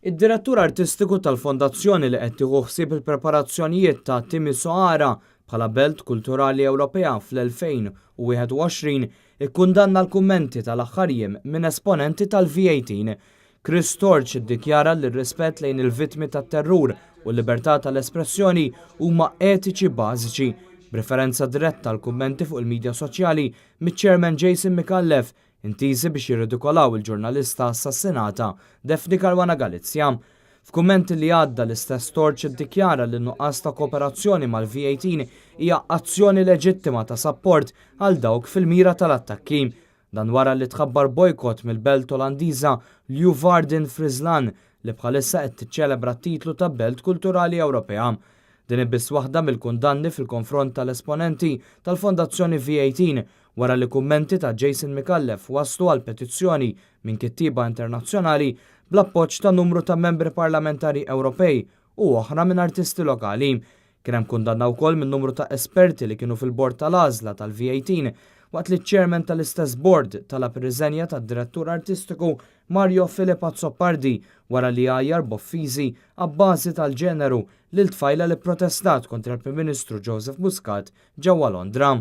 Id-direttur artistiku tal-fondazzjoni li qed tieħu ħsieb il-preparazzjonijiet ta' Timisoara bħala Belt Kulturali Ewropea fl-2021 ikkundanna l-kummenti tal-aħħar jiem minn esponenti tal-V18. Chris Torch iddikjara li r-rispett lejn il-vittmi tat-terrur u l-libertà tal-espressjoni huma etiċi bażiċi, b'referenza diretta għal kummenti fuq il-midja soċjali miċ-Chairman Jason Micallef intiżi biex jirridikolaw il-ġurnalista assassinata Daphne Caruana Galizia. F'kummenti li għadda l-istess Torch iddikjara li nuqqas ta' kooperazzjoni mal-V18 hija azzjoni leġittima ta' sapport għal dawk fil-mira tal-attakki. Dan wara li tħabbar bojkott mill-belt Olandiża Leeuwarden Friesland li bħalissa qed tiċċelebra t-titlu ta' Belt Kulturali Ewropea. Din biss waħda mill-kundanni fil-konfront tal-esponenti tal-Fondazzjoni V18 wara li kummenti ta' Jason Micallef waslu għal petizzjoni minn kittiba internazzjonali bl-appoġġ ta' numru ta' membri parlamentari Ewropej u oħra minn artisti lokali. Kien hemm kundanna wkoll minn numru ta' esperti li kienu fil-bord tal-għażla tal-V18 waqt li ċ-chairman tal-istess board talab ir-riżenja tad-direttur artistiku Mario Philip Azzopardi wara li għajjar b'offiżi abbażi tal-ġeneru lil tfajla li protestat kontra l-Prim Ministru Joseph Muscat ġewwa Londra.